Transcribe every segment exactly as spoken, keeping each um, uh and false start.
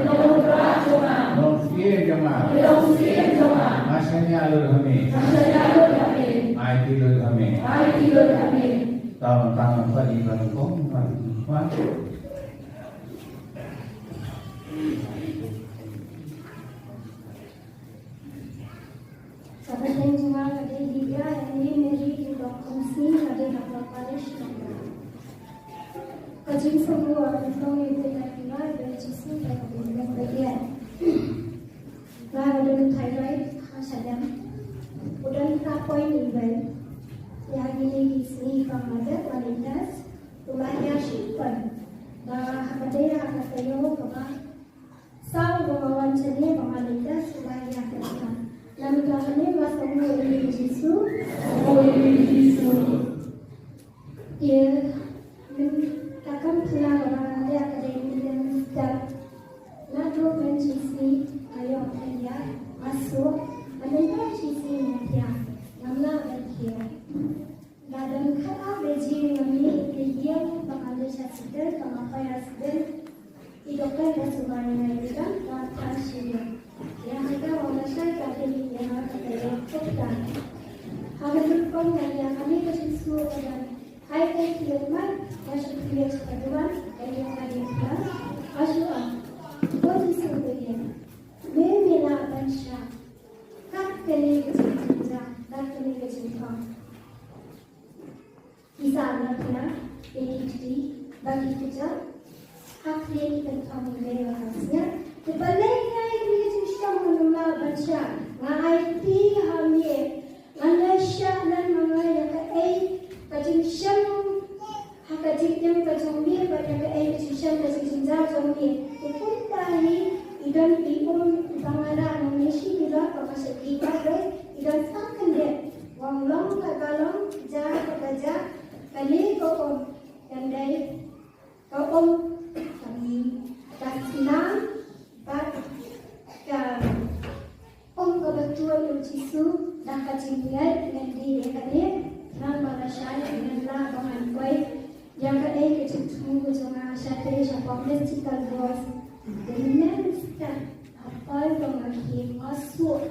Long phi jong nga. Long phi jong nga. Nga shaniah lut ha me. Nga shaniah lut ha me. Aiti lut ha me. Aiti lut ha me. Tang tang tang tang. Kaba dei jong nga ka dei Lydia Annie Mary Lyngdoh Khongsi, ka dei na ka parish Nongbah. Ka jingsngew ba nga long ïa u Blei ka dei Jisu ba ka dei ba ïa. Nga don thyroid ha shadem. U don ka point iwei. Ïa kine ki sngi ba nga dep ban leit test, u la ïa shim point. Ba ha ka dei ha ka taïew kaba Saw ba nga wan shane ba nga leit test, u la ïa kynsan. Namar kane nga sngew ïa u Jisu, sngew ïa u Jisu. Ïa, mynta ka kam pla ba nga leh ka dei mynta. Naduh ban shisngi nga ïoh pynïar, nga suk, mynta shisngi nga thiah, ngam lah ban thiah. Nga don khatar baje nga mih na ïing ba nga leit sha hospital, ba nga poi sha hospital. I doktor ba sumar ïa nga ïa ka, ba tang shi ïing. Ïa nga ka, ba nga shai ka dei ïa nga ka dei doktor. Ha ka dei kong nga ïa kane ka jingsngew ka don. Hai ka ïa mat, nga shu ïa ka duwan, ka ïa ka dei ka. Nga shu ah. Ko jingsngew ka ïa. Me me la ban sha. Kat kane ka jingja, kat kane ka jingkong. Ki sa na pna, ki kiti, ba ki kiti, ha pna ki kan thong le wa ka snya. Te balei ngai ni jingshong ma nula ban sha. Nga ai ti ha mi. Nga la sha nan ma nga ïa ka ei, ka jingshong, ha ka jingim ka jong mi, ba ïa ka ei ka jingshong ka jingjynjar jong mi. Te kumta hi, i don i um, i ba nga ra, nang ni shi ki la, ba ka sha ki ba, i don sa kan de. Wang long ka ka long, ja ka ka ja, ka ni ka um, kan dei, ka um, ka ni, ka snam, bad ka um ka ba tuan u Jisu, da ka jingngeit ngan di ïa ka ni, ngan ba la shai, ngan la ba ngan poi, ïa ka ei ka jingthmu ka jong nga, sha te, sha public, sha ka voice, the next step, ha poi ba nga ki, nga suk,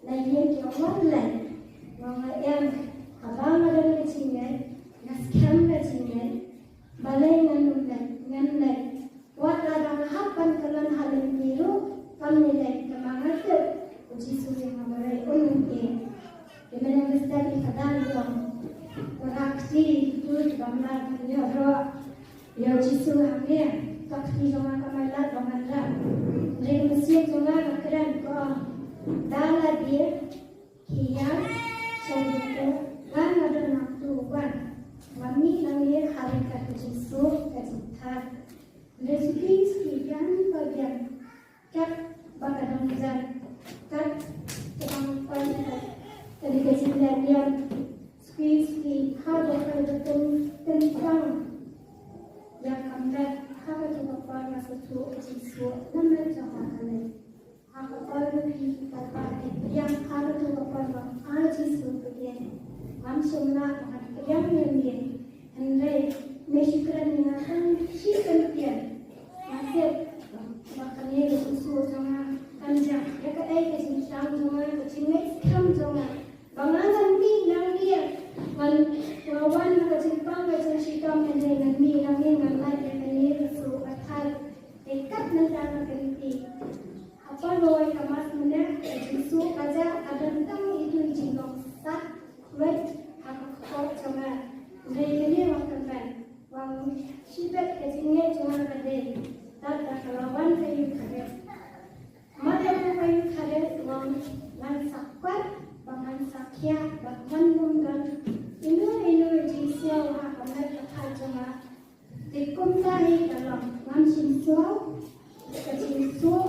Na ïing ki ong wat lei. Nga nga em. Haba nga don ka jingngeit, nga skhem ka jingngeit. Balei ngan ym lei, ngan lei. Wat la dang hap ban kyllan ha lynti ruh, kam lei lei, kynmaw nga tip. U Jisu ïa nga marei un ym ïeh. Te mynta nga stad ïa ka dang ïong. Ka kti, tu, bam la, ban ïoh ruh. Ïa u Jisu hangne, ka kti jong nga ka mailat ba ngan rah. Hynrei ka mynsiem jong nga ka kren, ka ong, da la dei, ki ïa, sha u doktor, nga nga don nangtu wan. Nga mih nangne ha ri ka Jisu, ka jingthad. Hynrei suki suki biang pa biang. Kat ba ka dang jan, kat ka dang poi kat, ka dei ka jingleh niam. Sui sui, ha ba ka dei ka teng, teng tang. Ïa ka met, ha ka tu ka por nga sa tu ka jingsuk, na met jong nga ka lei. Ha ka por ka phi ka pa, ïa ha ka tu ka por nga, a Jisu ka dei. Ngam shym lah, nga ka dei ka dei. Hynrei, me shu kren ïa nga kan shi kan tian. Nga tip ba kane ka jingsuk jong nga kan jia. Ïa kaei ka jingshang jong nga, ka jingngeit skhem jong nga. Ba nga ngan mih nangne. Ngan, nga wan ha ka jingpang ka jingshitom, hynrei ngan mih nangne, ngan lait ïa kane ka suk ka thait. Te kat mynta nga kynti. Hapdeng ba wai ka mass mynne, ka jingsuk ka jia, ka don tang itu i jinglong sat, wet, ha ka kpoh jong nga. Hynrei kane wat kyrmen, wan shibit ka jingngeit jong nga ka dei, tad da ka la wan ka Eucharist. Mat da ka Eucharist, wan ngan sa kwah, ba ngan sa khiah, ba ngan ym don ino ino i jingsngew ha ka met ka phad jong nga. Te kumta hi ka long, ngam shym sngew, ka jingsuk,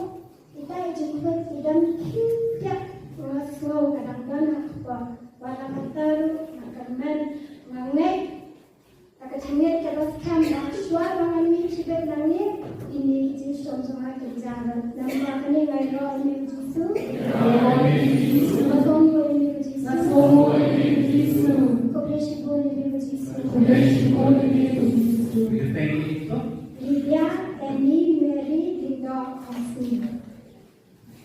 kita i jingkhwit i don khyndiat, nga sngew ka dang don ha ka por, wat la katta ruh, nga kyrmen, nga ngeit, ka jingngeit kaba skhem, ba shuwa ba ngan mih shibit nangne, ine i jingshong jong nga ki jia. Namar kane nga ïaroh ïa u Jisu. Nga sngewthuh ïa u Jisu. Nga sngewthuh ïa u Jisu. Khublei shibun ïa u Jisu. Khublei shibun ïa u Jisu. Lydia Annie Mary Lyngdoh Khongsi.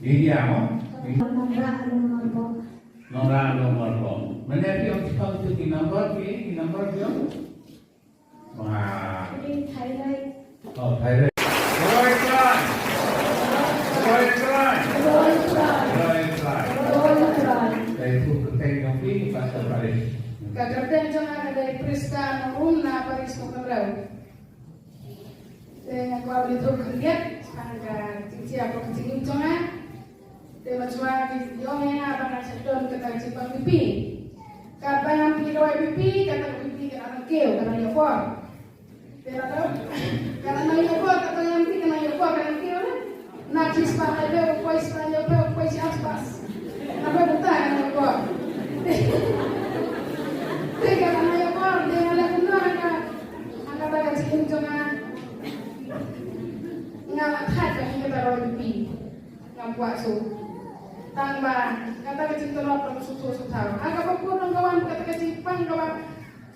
India mo? Nongrah Lum Marbong. Nongrah Lum Marbong. Mane phi ong, phi ong tu ki number, ki, ki number phi ong? Wah. Ini thyroid. Oh, thyroid. Roy Trai. Roy Trai. Roy Trai. Roy Trai. Dari tu pertanyaan yang phi, Pastor Paris. Ka kyrteng jong nga ka dei Prisca Nongrum na Parish Mawkynrew. Te nga kwah ban ïathuh khyndiat shaphang ka jingshai bad ka jingim jong nga. Te mynshuwa ki ong ïa nga ba nga shait don kata ka jingpang B P. Katba ngan plie dawai B P, kata ka B P ka nang kiew, ka nang ïoh bor. Te lada ka nang ïoh bor, kata ngan plie ka nang ïoh bor, ka nang kiew na. Na ki spah lai beh, u poi spah lai beh, u poi shi ar spah. Naba buta ka nang ïoh bor. Te ka nang ïoh bor, te nga la kumno ha ka, ha kata ka jingim jong nga. Nga la thait ba ïa kata ka roi B P ngam kwah shuh. Tang ba kata ka jingtlot ba ka sngewthuh sngewthaw. Ha kaba bun nong ka wan kata ka jingpang kaba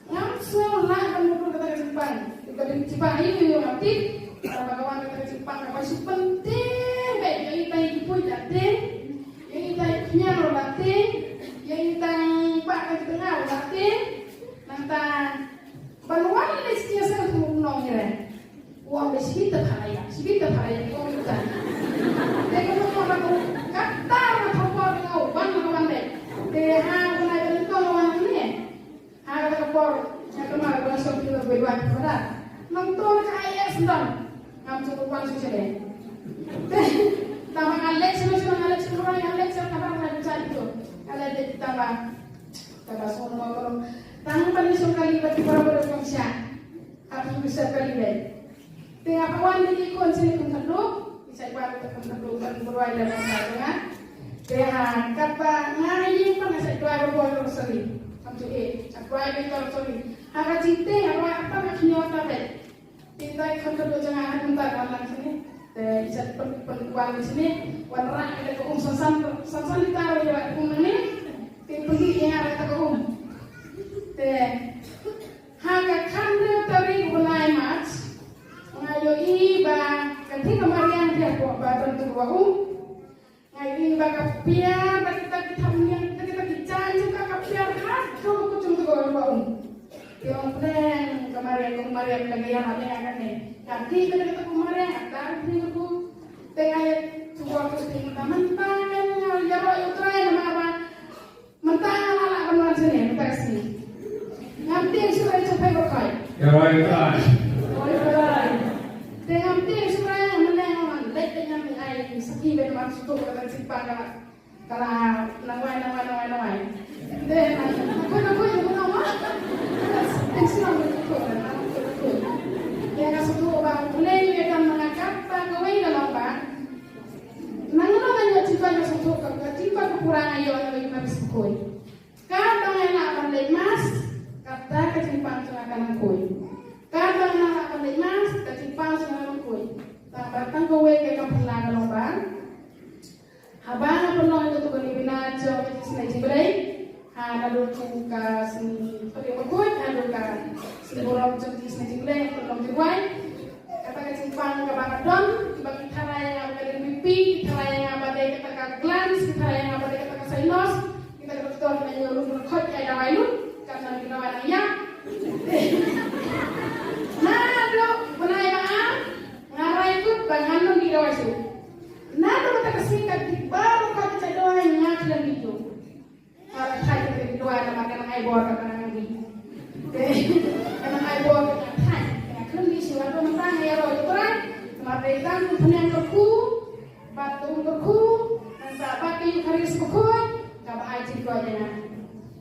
ngam sngew lah ban mutdur kata ka jingpang. Ka jingpang aïu aïu ngam tip. Tang ba ka wan kata ka jingpang kaba shu pyntieng beit, ïa ita ki pui da tieng, ïa ita ki khñiang ruh da tieng, ïa ita ba ka jingtnga ruh da tieng. Nangta ban wan ïa leit sha ki ïaseng kum u nong ïa re. U ong ba shibit te pha la ïap, shibit te pha la ïap, u ong ita. Te ka nong ong ba ka, kata na ka por nga u wan, nga wan leit. Te ha u nai ka nyngkong nga wan hangne. Ha kata ka por nga kynmaw ba shong phi la wei wan pha da. Nangta ka I A S dang. Ngam ju wan shuh shuh de. Te tang ba nga leit shuh shuh, nga leit shuh shuh, nga leit shuh shuh, nga leit shuh shuh. Nga leit shuh shuh, tang ba, tang ba shuh shuh, tang ba ni shuh kali ba ki para ba dei shuh shuh. Ap shu sep kali lei. Te nga pyrwan ïa ki khun shane kum khadduh, ki shait wan kum khadduh ban pyrwan ïa ka bynta jong nga. Te ha katba nga ïeng pat nga shait duwai ba bor rosari. Kam tu e, shait duwai ba bor rosari. Ha ka jingteng nga duwai ap pat nga khñiot ta beit. Te tai khun khadduh jong nga ha mynta ka wan lang shane. Te i shait pyn, pynwan shane, wanrah ïa ka um san san, san san liter ïa ka um nangne. Te pynlih ïa nga ïa ka um. Te ha ka khathynriew tarik u bnai March, nga ïohi ba ka ding ka mariang ka poi ba don tu ka um. Nga ïohi ba ka piar, ba kita ki thapniang, kita kita ki jaiñ jong ka, ka piar haduh ka kut jong tu ka um. Te ong pdeng ka mariang, ka mariang ka ïa ha ïa kane. Ka dei ka dei ka mariang, ka dei ka dei ka. Te nga ïa tu ka tu mynta mynta nga ïaroh ïa U Trai namar ba Mynta nga la lah ban wan shane, mynta ka sngi. Ngam tieng shuh ïa u Trai ba khoi. Ïa roi u Trai. Ïa roi u Trai. Te ngam tieng shuh ïa nga, mynne nga wan leit, te ngam ai sakhi ban wan sngewthuh ïa ka jingpang ka la, ka la nang wai, nang wai, nang wai, nang wai. Te nang khuid, nang khuid, nang khuid, nang wai. Tieng shuh ïa nga, nang khuid, nang khuid. Te nga sngewthuh ba U Blei u ïadon ma nga katba kawei ka long ba nangno ngan ïoh jingkoit, nga sngewthuh ka jingkoit ka pura nga ïoh na ka jingkoit. Katba nga lah ban leit mass, kata ka jingpang jong nga ka nang khuid. Katba nga lah ban leit mass, ka jingpang jong nga ka nang khuid. Tang ba tang kawei ka kam phylla ka long ba haba nga pynlong ïa kato ka novena jong ka jingsnei jingblei, ha naduh ka sngi Pynlong Bakhuid haduh ka sngi burom jong ka jingsnei jingblei, nga pynlong jingduwai. Kata ka jingpang kaba nga don, kiba ki tharai ïa nga ba ka dei B P, ki tharai ïa nga ba dei kata ka glands, ki tharai ïa nga ba dei kata ka sinus, kita ki doktor ki la ïoh lut ban khot ïa dawai lut, kan don ki dawai nang ïap. Naduh bnai ba ar nga rai kut ba ngan don ki dawai shuh. Naduh kata ka sngi ka dei baroh ka jait dawai nga khlem dih shuh. Ka la thait ka dei dawai namar ka nang ai bor ka nang ai bor. Te ka nang ai bor ka thait ka khlem dih shuh. Haduh mynta nga ïaroh ïa U Trai namar dei tang u pynïang kyrkhu bad u kyrkhu, nangta bad ka Eukharist bakhuid kaba ai jingkoit ïa nga.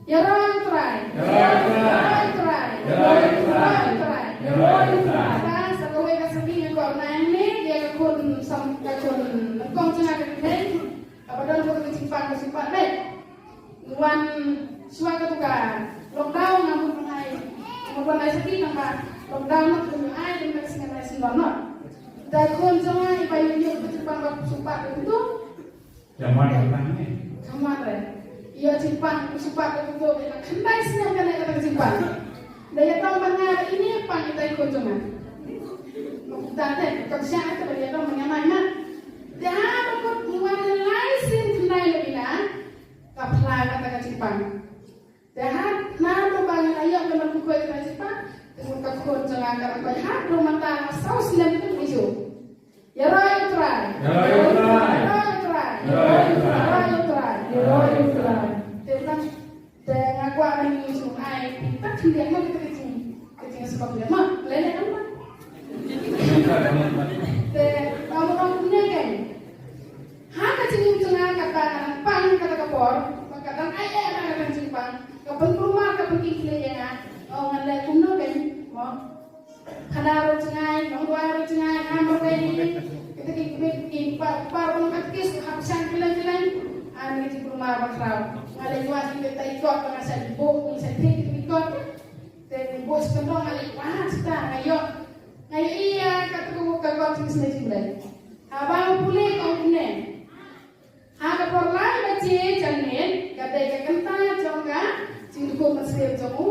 Ïaroh ïa U Trai. Ïaroh ïa U Trai. Ïaroh ïa U Trai. Ïaroh ïa U Trai. Sa kawei ka sakhi nga kwah ban ai hangne ïa ka khun sam, ka khun nyngkong jong nga ka kynthei. Kaba don ka jingpang ka jingpang leh. Wan shuwa katu ka lockdown nga mut ban ai, nga mut ban ai sakhi tang ba lockdown nga khlem ai, khlem ai sngewbha noh. Dei khun jong nga iba ïoh ïoh ka jingpang ba shu pat ka kyntu. Ka mat re tang ne. Ka mat re. Ïoh jingpang shu pat ka kyntu, ka khyndai snem ka leh kata ka jingpang. Da ïa tong ban nga ba ine pang ita i khun jong nga. Ma kumta te kam shah te ba ïa tong ban nga mai ma. Te ha ba kut ngi wan ïa la Ka phla kata ka jingpang. Te ha, naduh ba nga la ïoh ka ban pynkhoi kata ka jingpang, te mut ka khun jong nga ka la koit haduh mynta saw snem ka la ïoh. Ïaroh ïa U Trai. Ïaroh ïa U Trai. Ïaroh ïa U Trai. Te tang, te nga kwah ban ïa u ai, tang khyndiat ma kata ka jing, ka jingsngewbha khyndiat ma, leh leh kan ma. Te ba ma ong kumne kan. Ha ka jingim jong nga kata ka nang pang kata ka por, ba ka dang ai eh na ka dang jingpang, ka pynkulmar ka pynkhih ïa nga. O ngan leh kumno kan, mo. Khana ruh jngai, nongdwai ruh jngai, ha marwei hi. Kita ki kmit ki par par nong katkis hap shang kilan kilan. Ani ki jingkulmar ba khraw. Nga leh wad ki tai kot ba nga sa buh, nga sa thik ki kot. Te ki buh sa tendong nga leh wad sa nga ïoh. Nga ïoh ïa kata ka buh ka kot ki snei jingblei. Haba u pule ka ong kumne. Ha ka por lai baje janmiet ka dei ka kynta jong ka jingdukut mynsiem jong u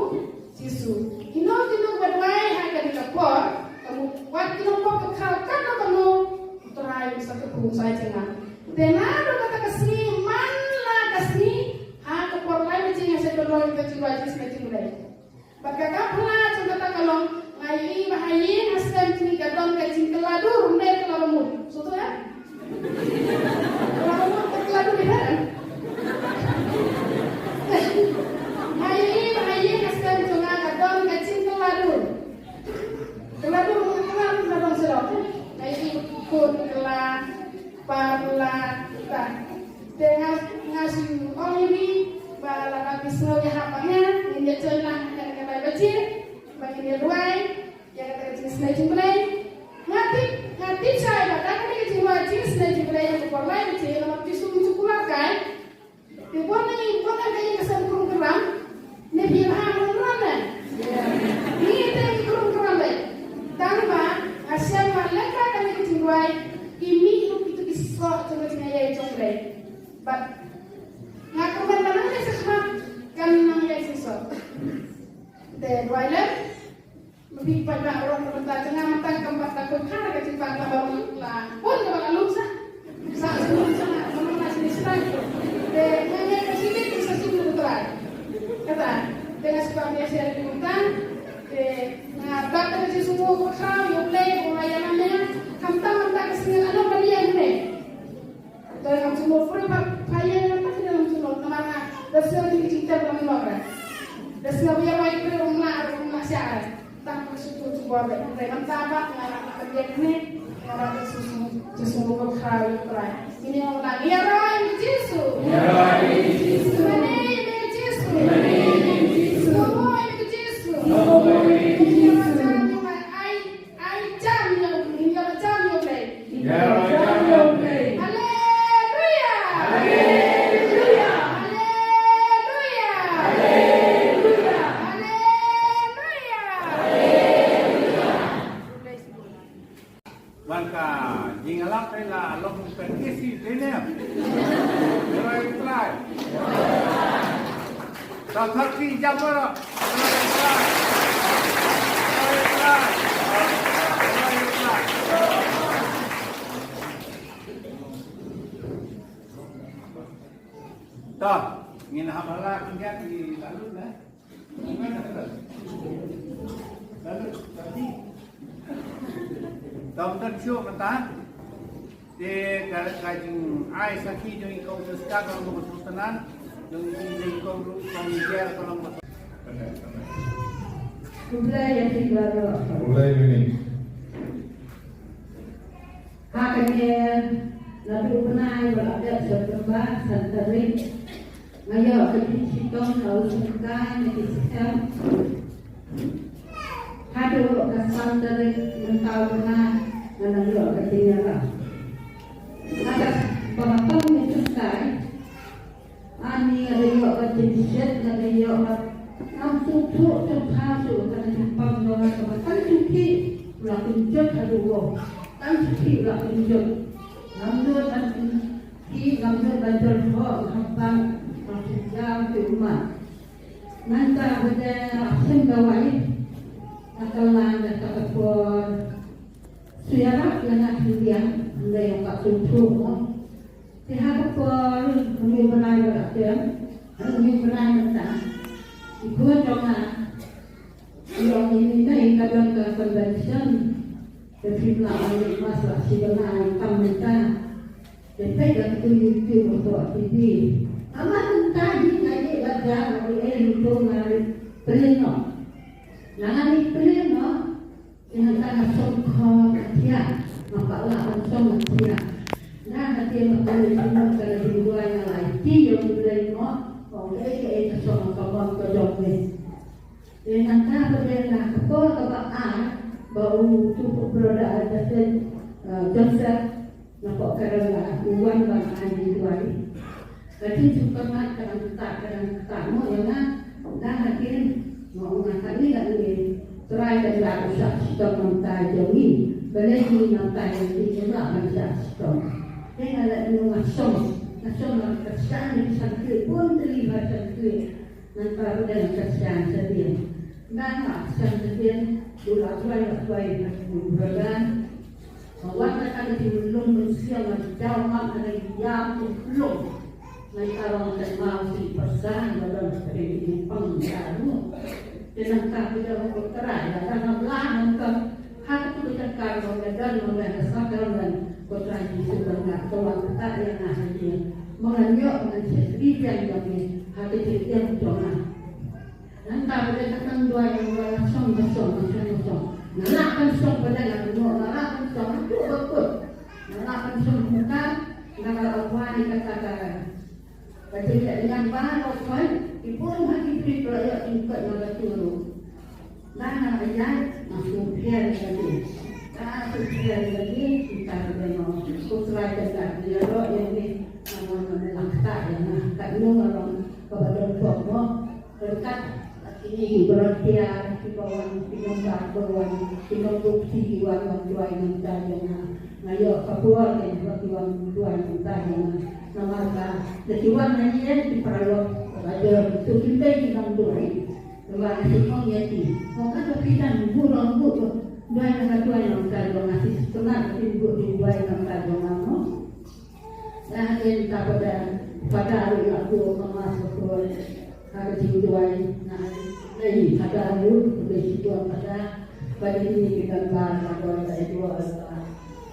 Jisu. Kino kino ba duwai ha kane ka por, ka mut wat kino pop ka khraw katno katno, U Trai u sa kyrkhu, u sa ai jingmut. Te naduh kata ka sngi man la ka sngi, ha ka por lai baje nga sa pynlong ka jingduwai jingkyrkhu jingduwai. Bad ka, ka phla jong kata ka long, nga ïohi ba ha ïing ha sem jong ngi ka don ka jingkylla dur, ym dei kylla ba mut. Sngewthuh ïa? Kylla ba mut, ka kylla dur ïa. Nga ïohi ba ha ïing ha sem jong nga ka don ka jingkylla dur. Kylla dur, kylla dur na dong sha dong. Nga ïohi khun kylla, par kylla, ta. Te nga, nga shu ong ïa phi ba lada phi sngew ïahap bad nga, ngin ïa join lang ha kane ka lai baje, ba ngin ïa duwai ïa kata ka jingsnei jingblei. Nga tip, nga tip shai ba da kane ka jingduwai jingsnei jingblei ha ka por lai baje, namar phi shu, shu kular kai. Te bun na ngi, bun na ka ïing ka sem krum kram. Ne phi la ha krum kram ne? Ngi te ngi krum kram ne. Tang ba nga shem ba lehse kane ka jingduwai ki mih ruh kito ki soh jong ka jingaiei jong U Blei. Bad nga kyrmen ba nang ïa shisha kan nang ïa shisha. Te duwai lem. Ma phi paidbah baroh, na bynta jong nga mynta kam pat da kut khana ka jingpang, kaba la bun kaba la lum sa. Sa sa lum sa na, mynta sa ni sa. Te nga ngeit ba shibit sa suk na U Trai. Kata, te nga sngewbha ban ïa share ïa phi mynta. Te nga bat da ka jingsngewnguh ba khraw ïa U Blei uba la ïalam ïa nga. Khamtam mynta ka sngi nga ïoh ban ïa U Blei. Te ngam jingmut pyrshah pha ïa nga, te ngam jingmut namar nga da sngew ïa ki jingtep lam lok re. Da sngew ïa wai pyrshah rum lah, rum lah sha re. Tang pyrshah tu tu bor re. Te mynta ba nga la ka ïa kane, nga la ka su su, su su ko kha ïa U Trai. Ini nga la ïa rai Jisu. Ïa rai Jisu. Mane ïa Jisu. Mane ïa Jisu. Sobo ïa Jisu. Sobo ïa Jisu. Ai Ai jam ïa u, ïa jam ïa u Blei. Ïa jam ïa u Blei. Haleluya. Haleluya. Haleluya. Haleluya. Haleluya. Ban ka jingïalap ïa la long ka kisi dine. Ïa u Trai. Sa thak ki jam ïa la. Ta, ngin hap hala khyndiat ïa la lut na. Dom kan shuh mynta. Te ka, ka jingai sakhi jong i Kong Siska ka long kaba sngewtynnat, jong i, jong i Kong Ru, Kong Ru Jer ka long kaba. Khublei ïa phi baroh. Khublei ïa phi. Ha kane, naduh u bnai ba la dep September san tarik, nga ïoh ka jingshitom na u syngkai na ki skhem. Haduh ka san tarik mynta u bnai nga nang ïoh ka jingïarap. Ha kaba nga pang na u syngkai, Ani nga la ïoh ka jingshet, nga la ïoh ka, ngam sngewthuh, sngewthuh shuh ka jingpang jong nga kaba tang shu khih u la kynjot haduh wow. Tang shu khih u la kynjot. Ngam nud ban khih, ngam nud ban jot ho, ngam ban ban shu jam ki ummat. Nangta ba dei nga la shem dawai. Nga kylla na kata ka por. Shu ïarap ïa nga khyndiat, hynrei ngam pat sngewthuh mo. Te ha ka por, Lai ba la kem, ngi bnai mynta. I khun jong nga, i ong ïa ngi, ngi ka don ka convention. Te phim lah ban leit mass, lah shi bnai kam mynta. Te peit da katu YouTube, hapoh T V. Haba mynta hi nga ïeh bad jam, nga ïeh, to nga ïeh print noh. Nga ïeh print noh. Te nangta nga shong khor, nga thiah, nga pat lah ban shong, nga thiah. Nga, nga thiah, nga pat lah ban shong, ka la jingduwai, nga la aiti ïa U Blei mo, ong kaei kaei ka shong ka mon ka jong me. Te nangta pat de, na ka por kaba ar, ba utu u brother Justin, eh, Joseph, napoh Kerala, u wan ban ai jingduwai. Ka jingsngewtynnat ka dang ktah, ka dang ktah mo ïa nga. Nga hadien, nga ong, nga kane kane, Trai Kynrad u shah shitom na bynta jong ngi. Balei ngi na bynta jong ngi ngim lah ban shah shitom? Te nga leh kumno? Nga shong, nga shong, nga kyrshan, nga kyrshan, bun tylli ba kyrshan. Nangta ruh nga kyrshan shadien. Nga kyrshan shadien, u la duwai, la duwai, la duwai. Ka wan kata ka jinglong mynsiem, ka jaw mat, ka ïam ka lung. Nangta ruh ka kynmaw shi pyrsa ba don ka dei ka jingpang ïa u. Te nangta ka jaw ko Trai, lada nga blah nangta ha katu ka jaka ba nga don, ba nga ha sakramen, ko Trai Jisu, ba nga, to wan kata ïa nga ha ïing. Ba ngan ïoh, ba ngan shakri biang ïa me ha ka jingim jong nga. Nangta ba dei ka tang duwai, nga duwai, nga shong, nga shong, nga shong, nga shong. Nga lah ban shong ba dei, nga duwai, nga lah ban shong, nga duwai ba kut. Nga lah ban shong kumta, nga la wan ïa kata ka. Ka jingleh niam baroh khoit, ki bun ha ki briew ki la ïoh jingkoit na katu ruh. Nga, nga ïaid, nga sngewpher ïa lade. Nga sngewpher ïa lade, kita ba dei, ko Trai Kynrad, ïaroh ïa me, namar nga la ktah ïa nga. Katno nga long kaba donkam mo. Ryngkat kine ki volunteer kiba wan, ki nongdar ba wan, ki nongbukti ki wan ban duwai na ka bynta jong nga. Nga ïoh ka bor ba ki wan duwai na ka bynta jong nga. Namar ba lada ki wan na ïing ki paralok, ba dei to kim dei ki nongduwai. Namar nga sngewthuh ïa ki. Mo, katto phi dang burom burom duwai na ka, duwai na ka bynta jong nga, shisha, sngewtynnat ba phin burom duwai na ka bynta jong nga mo. Nga hadien kata, Father ruh la buh ka mass, ka buh ha ka jingduwai. Nga hadien kata ruh, ka dei shibun Father. Ba dei kine ki member, ka don ka Edward, ka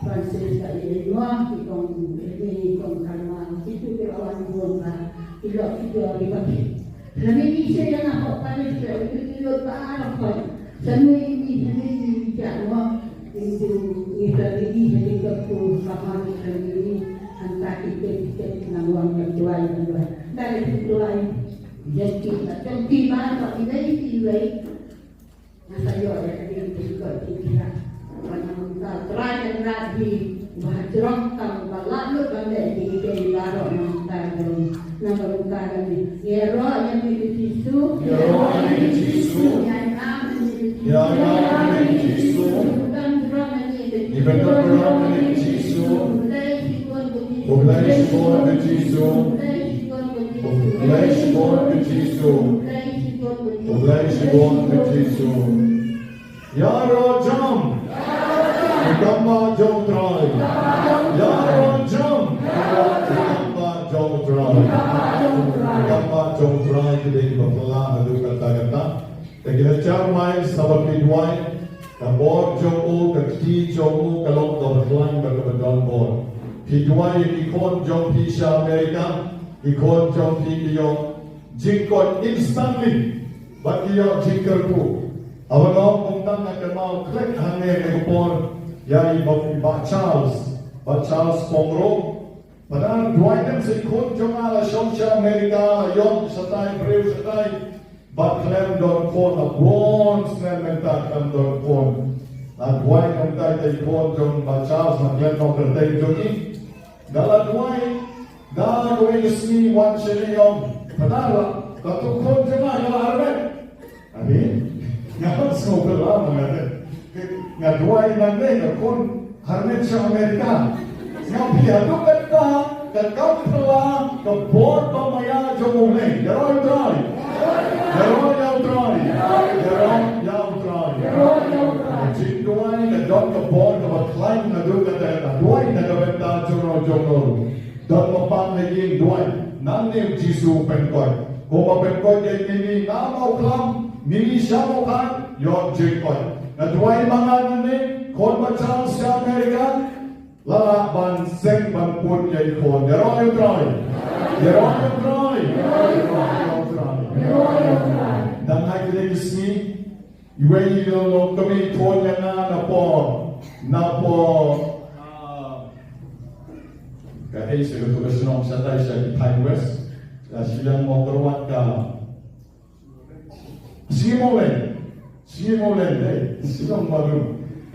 Francis, ka Edward, ki kong Edwin, ki kong Karma, kitu ki la wan bun ba ki lok ki jor ki ba ki. Lane ngi shu ïa nga hok pale shu ïa ki lut ba arok pale. Sha ngi ngi, sha ngi ngi, ngi ïa mo. Ngi ju ngi sha ngi ngi, sha ngi ka pu ka ma ngi sha ngi ngi. Hangta ki te ki te ki nang wan ka duwai ka duwai. Dale ki duwai. Jan ki ma, jan ki ma, ma ki dei ki wei. Nga sa ïoh ïa ka ding ka jingkoit jingkhiah. Ba na ka bynta Trai Kynrad hi, ba ha jrong tam, ba lah lut ban leh ïa ki dei baroh na ka bynta jong, na ka bynta jong ngi. Ngi ïaroh ïa me ko Jisu. Ngi ïaroh ïa me ko Jisu. Ngi ainam ïa me ko Jisu. Ngi ainam ïa me ko Jisu. Ngi pyndonkam ïa me ko Jisu. Ngi pyndonkam ïa me ko Jisu. U Blei shibun ko Jisu. U Blei shibun ko Jisu. U Blei shibun ko Jisu. U Blei shibun ko Jisu. U Blei shibun ko Jisu. U Blei shibun ko Jisu. Ïaroh jam. Ïaroh jam. Ki kam jong u Trai. Ïaroh jam. Ki kam jong u Trai. Ki kam jong u Trai. Ki dei kiba phylla haduh katta katta. Te ki la jar mai sa ba phi duwai. Ka bor jong u, ka kti jong u ka long kaba khlaiñ bad kaba don bor. Phi duwai ïa ki khun jong phi sha America. Ki khun jong phi ki ïoh jingkoit instantly. Bad ki ïoh jingkyrkhu. Haba nga ong kumta nga kynmaw khlem hangne ha ka por ïa i Bah, i Bah Charles. Bah Charles Pongro. Bad nga duwai, khlem sa i khun jong nga la shong sha America, la ïoh shatai briew shatai. Bad khlem don khun, la bun snem mynta khlem don khun. Nga duwai kumta ïa i khun jong Bah Charles, la khlem noh kyrteng jong i. Nga la duwai, nga duwai ka sngi wan shane ong, Phadar, la, katu khun jong nga ka la armet. Amen. Nga pat sngewphylla ma nga te. Nga duwai nangne ka khun armet sha America. Nga phi haduh katta ka kam phylla ka bor ba maia jong U Blei. Ïaroh ïa U Trai. Ïaroh ïa U Trai. Ïaroh ïa U Trai. Ïaroh ïa U Trai. Jingduwai ka don ka bor kaba khlaiñ naduh katta katta. Duwai na ka bynta jong u jong u. Don ma pat na ïing duwai. Nangne Jisu pynkoit. Kumba pynkoit ïa kine, ngim ïoh khlem, ngim ïoh sngewthuh, ïoh jingkoit. Nga duwai ma nga nangne, khun ba Charles sha America, la lah ban seng ban put ïa i khun. Ïaroh ïa u Trai. Ïaroh ïa u Trai. Ïaroh ïa u Trai. Dang ha kine ki sngi, iwei i longkmie i phone ïa nga na por, na por, ah, ka ei sha kato ka shnong shatai sha Pine West, ka shiliang Mawkyrwat, ka Sngi Mawleng, Sngi Mawleng, eh, Sngi Mawleng.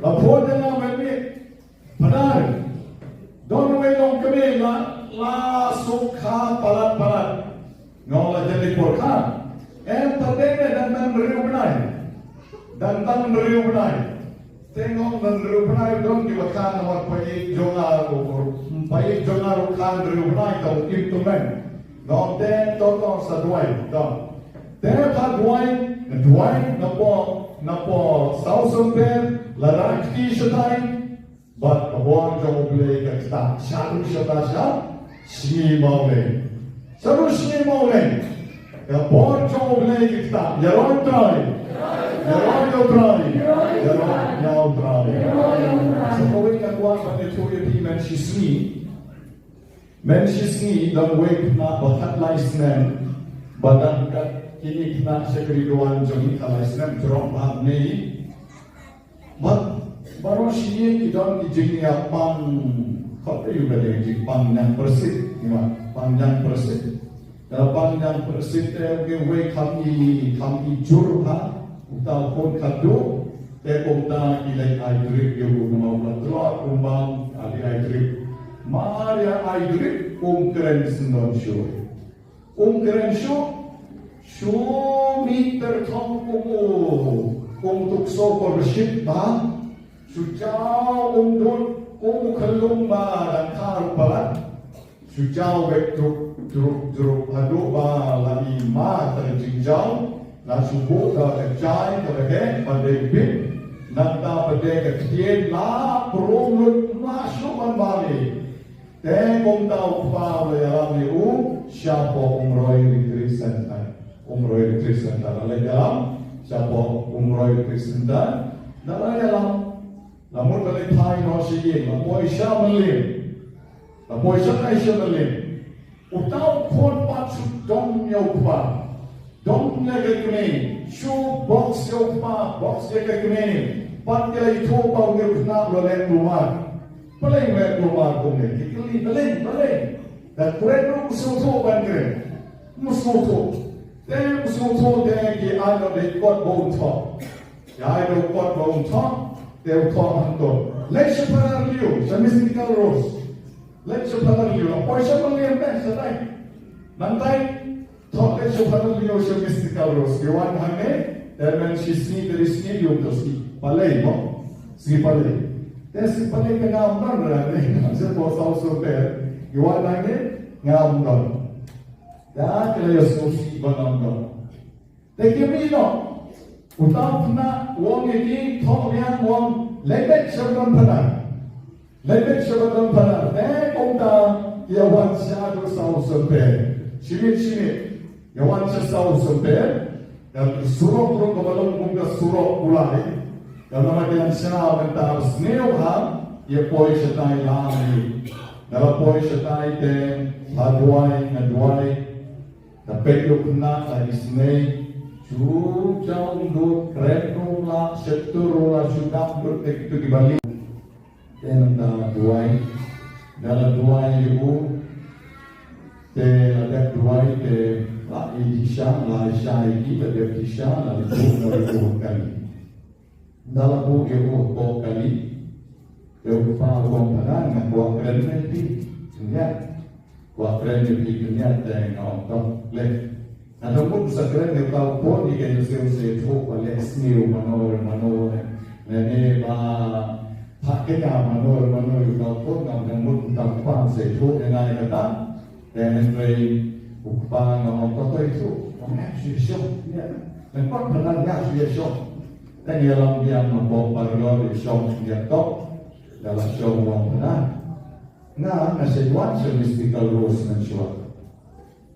La phone ïa nga mynmiet, Phadar, don uwei u longkmie la, la suk kha palat palat. Nga ong, la jan ïa por kha? Em, pat dei ne, dang dang hynriew bnai. Dang dang hynriew bnai. Te nga ong, dang hynriew bnai don kiba kha namar paid jong nga ruh, paid jong nga ruh kha hynriew bnai, te im tymmen. Nga ong, te to to sa duwai, to. Te pat duwai, duwai, na por, na por saw symper, la rah kti shatai, bad ka bor jong U Blei ka ktah shaduh shatai sha Sngi Mawleng. Shaduh Sngi Mawleng, ka bor jong U Blei ka ktah. Ïaroh ïa u Trai. Ïaroh ïa u Trai. Ïaroh ïa u Trai. Sa kawei nga kwah ban ïathuh ïa phi, mynshisngi, mynshisngi don uwei u khynnah ba khatlai snem, ba dang kat kine ki khynnah sha grade one jong ngi, khatlai snem, jrong bha ne. Bad baroh shi ïing ki don ki jingïapang. Khot ïa u ba dei jingpang ñiangpyrshit, ïa, pang ñiangpyrshit. Ïa, pang ñiangpyrshit te, uwei kham i, kham i jur bha, uta u khun khatduh. Te kumta ki leit ai drip ïa u, namar u la tlot, um bam, ki leit ai drip. Mar ïa ai drip um kren syndon shuh. Um kren shuh, shu mih tyrthong kum u, kum u tukso kyrshit bha, shu jaw um dud kum u khyllung ba dang kha ruh palat, shu jaw beit drup drup drup haduh ba la i ma ka jingjynjar, la shu buh da ka jai kaba heh ba dei bit, nangta ba dei ka ktien la pynrung lut, ma shu ban bali. Te kumta u kpa u la ïalam ïa u shapoh Umroi Retreat Center. Umroi Retreat Center. La ïalam shapoh Umroi Retreat Center. La ïalam. La mut la leit phai noh sha ïing, la poi sha mylliem. La poi sha, ai, sha mylliem. Uta u khun pat shu dom ïa u kpa. Dom ïa ka kmie, shu box ïa u kpa, box ïa ka kmie. Pat ki la ïathuh ba une u khynnah u la leh kulmar. Balei u leh kulmar kumne? Ki kylli, balei, balei? Da kren ruh um sngewthuh ban kren. Um sngewthuh. Te um sngewthuh te ki ai noh da i kot ba un thoh. Ki ai da i kot ba un thoh, te u thoh hangto. Leit sha Phadar Liu, sha Mystical Rose. Leit sha Phadar Liu, la poi sha mylliem te, shatai. Nangtai, thoh leit sha Phadar Liu sha Mystical Rose. Ki wan hangne, te mynshisngi te dei sngi Liu, te sngi Palei mo. Sngi Palei. Te sngi Palei te ngam don re, ne, sha por saw symper. Ki wan hangne, ngam don. Te ki la ïohsngew sih ba ngam don. Te ki mih noh. Uta u khynnah u ong ïa ki, thoh biang, u ong, leit beit sha ba don Phadar. Leit beit sha ba don Phadar. Te kumta ïa wan shaduh saw symper. Shi miet shi miet. Ïa wan sha saw symper. Ka surok ruh kaba long kum ka surok kulai. Ka namar ïa sha mynta sniew ha, ïa poi shatai lang ïa. Nga la poi shatai te, nga duwai, nga duwai. Nga peit ïa u khynnah la isynei, shu jaw um dud, kren ruh la, sheptieng ruh la, shu dap dud te kito kiba lieh. Te nangta duwai, nga la duwai ïa u, te la dep duwai te la i dih sha, la i sha ïa ki, la dep dih sha, la dep dih, la dep dih kali. Nga la buh ïa u hapoh kali. Te u kpa u ong, Phadar, nga kwah kren ïa phi khyndiat. Kwah kren ïa phi khyndiat, te nga ong, to leh. Nga dang mut sa kren ïa uta u khun, ïa kane shisien shisien ba leh sniew mano re mano re. Lane ba phah kynja mano re mano ïa uta u khun, nga dang mut uta u kpa shisien ïa nga ïa kata. Te hynrei u kpa nga ong, to to ïathuh, ong, ïa shu ïa shong, ïa. Nang pat pynlang, ïa shu ïa shong. Te nga ïalam biang hapoh parlor, ïa shong ïa top. Nga la shong, u ong, Phadar, nga nga shu wan sha Mystical Rose mynshuwa.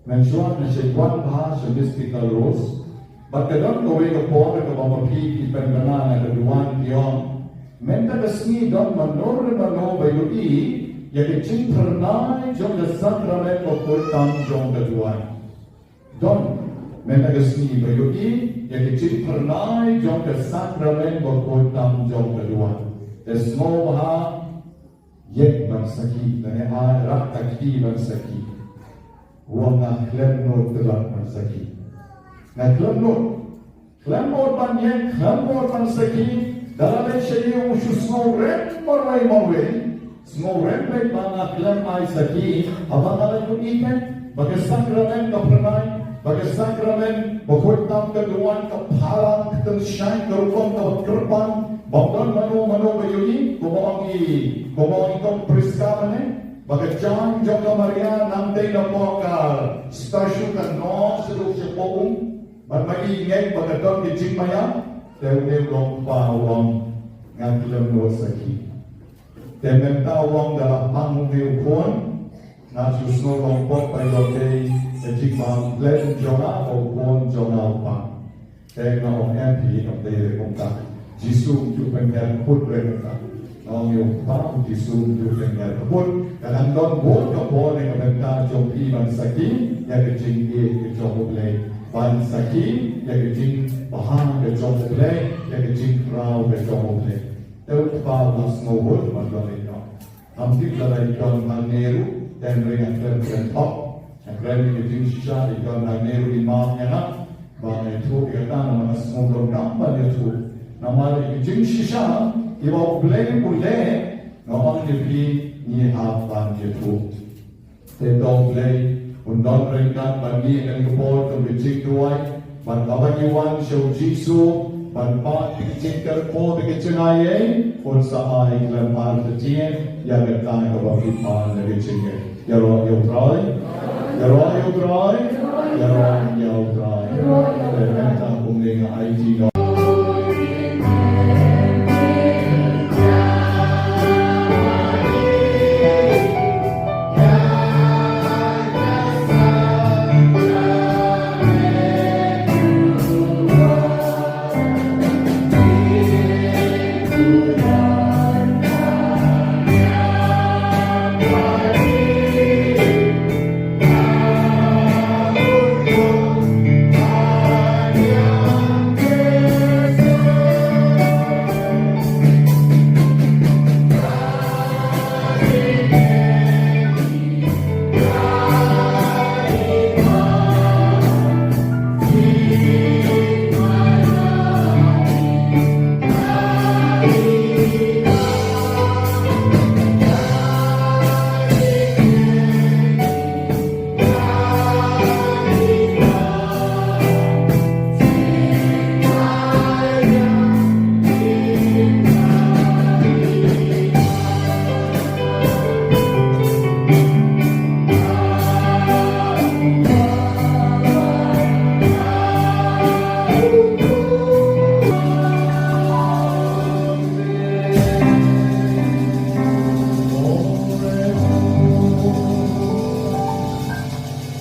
Mynshuwa nga shait wan bha sha Mystical Rose. Bad ka don kawei ka por kaba ma phi phi pynbna na ka duwan phi ong, mynta ka sngi don mano re mano ba ïohi ïa ka jingphyrnai jong ka sakramen bakhuid tam jong ka duwan. Don, mynta ka sngi ba ïohi ïa ka jingphyrnai jong ka sakramen bakhuid tam jong ka duwan. Te sngewbha ïeng ban sakhi, lane ai rah ka kti ban sakhi. Wan, nga khlem nud ban sakhi. Nga khlem nud. Khlem nud ban ïeng, khlem nud ban sakhi. Da la leit sha ïing u shu sngewrem marwei marwei. Sngewrem beit ba nga khlem ai sakhi. Haba nga la ïohi ba ka sakramen ka phyrnai, ba ka sakramen bakhuid tam ka duwan ka phalang ka tynshai ka rukom kaba kyrpang. Ba don mano mano ba ïohi, kumba ong i, kumba ong i Kong Prisca mynne, ba ka jaiñ jong ka Maria nangtei napoh ka statue ka noh shaduh shapoh um. Bad ma i ngeit ba ka don ka jingmaïa, te une u long kpa u ong, nga khlem nud sakhi. Te mynta u ong da la pang une u khun, nga shu sngew long pop ba ïoh tei ka jingmam khlem jong nga ba u khun jong nga u pang. Te nga ong em phi, ong dei re kumta. Jisu um ju pynhiar kput re kumta. Nga ong ïa u kpa, u Jisu um ju pynhiar kput. Ka dang don bun ka por ne ka bynta jong phi ban sakhi ïa ka jingïeit ka jong U Blei. Ban sakhi ïa ka jingbha ka jong U Blei, ïa ka jingkhraw ka jong U Blei. Te u kpa u la sngewbha ban don ïa ka. Ngam tip lada i don hangne ruh, te hynrei nga kren kren thok. Nga kren ïa ka jingshisha, i don hangne ruh i map ïa nga. Ba nga ïathuh ïa kata namar nga sngewbha donkam ban ïathuh. Namar ïa ka jingshisha, ïa ba U Blei u leh, nga ong ïa phi ngi hap ban ïathuh. Te to U Blei un don ryngkat bad ngi ha kane ka por jong ka jingduwai, bad haba ngi wan sha u Jisu ban mad ïa ka jingkyrkhu bad ka jingai ei, un sa ai khlem artatien ïa kata kaba phi pan na ka jingngeit. Ïaroh ïa U Trai, ïaroh ïa U Trai, ïaroh ïa U Trai. Te mynta kumne nga aiti noh.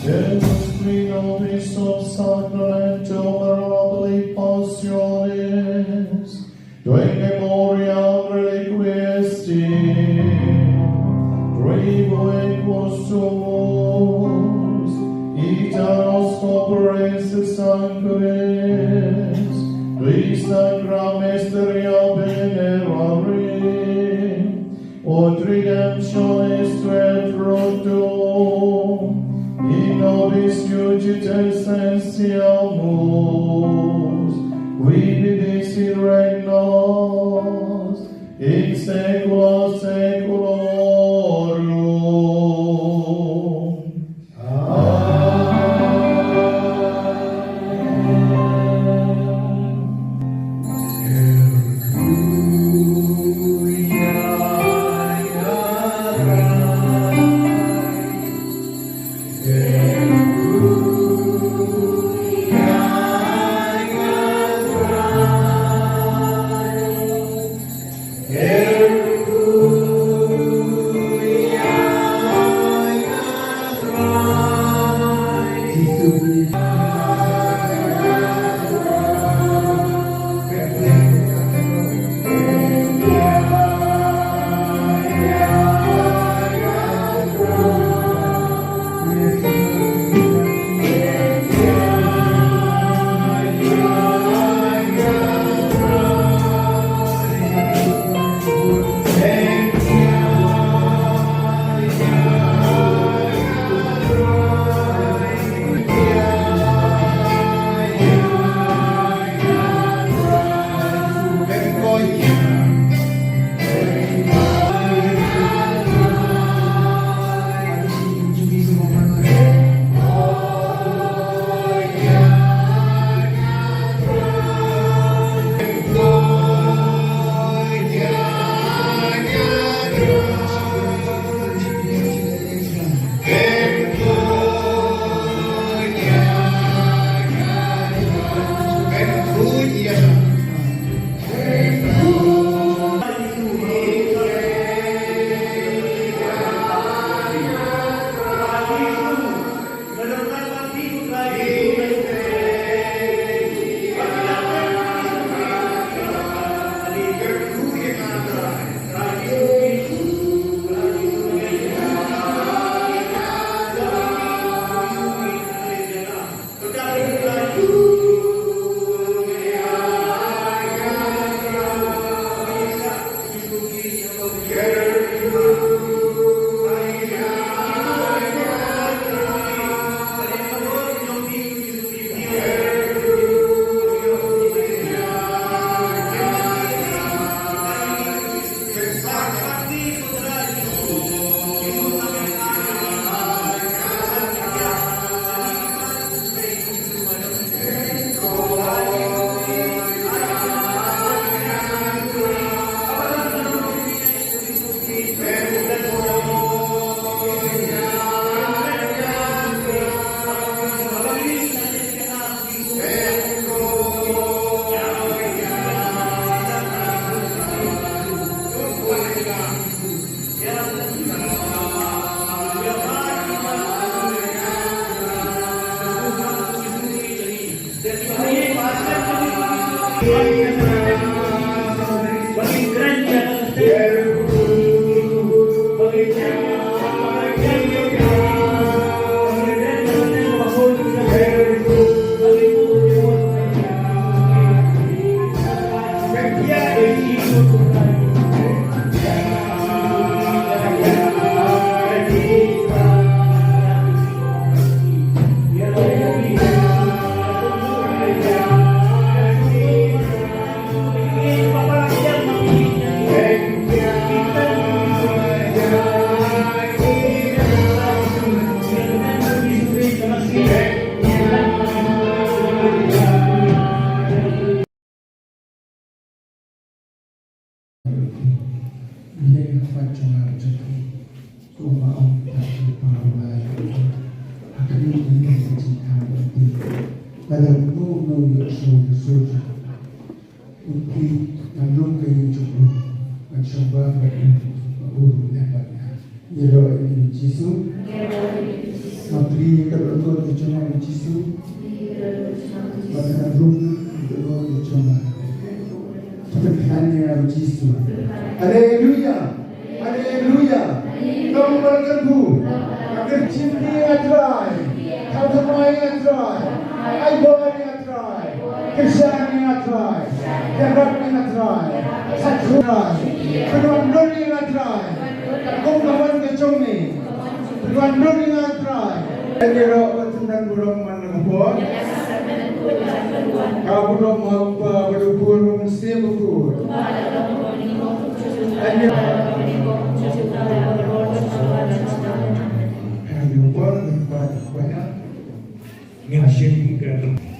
Deus qui nobis ob sacramento mirabili passionis, tu in memoriam reliquisti, tribuit vos sumus, ita nos corporis et sanguinis, qui sacra mysteria venerari, ut redemptionis tuae fructum, in nobis iudice sentiamus, qui vivis et regnas in saecula saeculorum. Ngan lum ka ïing jong u, ngan shong bha bad u, bad u ruh u leh bad nga. Ïaroh ïa u Jisu. Nga plie ka dohnud ka jong nga ïa u Jisu. Bad ngan lum ka dohnud ka jong nga. Pyrkhat ïa u Jisu. Haleluya. Haleluya. Long barkatu. Ka kyrchin ïa nga Trai. Ka thymmai ïa nga Trai. Ai bor ïa nga Trai. Kyrshan ïa nga Trai. Ïarap ïa nga Trai. Sa Trai. Pynwan dur ïa nga Trai. Kum ka mon ka jong me. Pynwan dur ïa nga Trai. Ïaroh bad tymmen burom man la ka por. Ka burom ha u Kpa bad u Khun bad u Mynsiem Bakhuid. Nga shim ka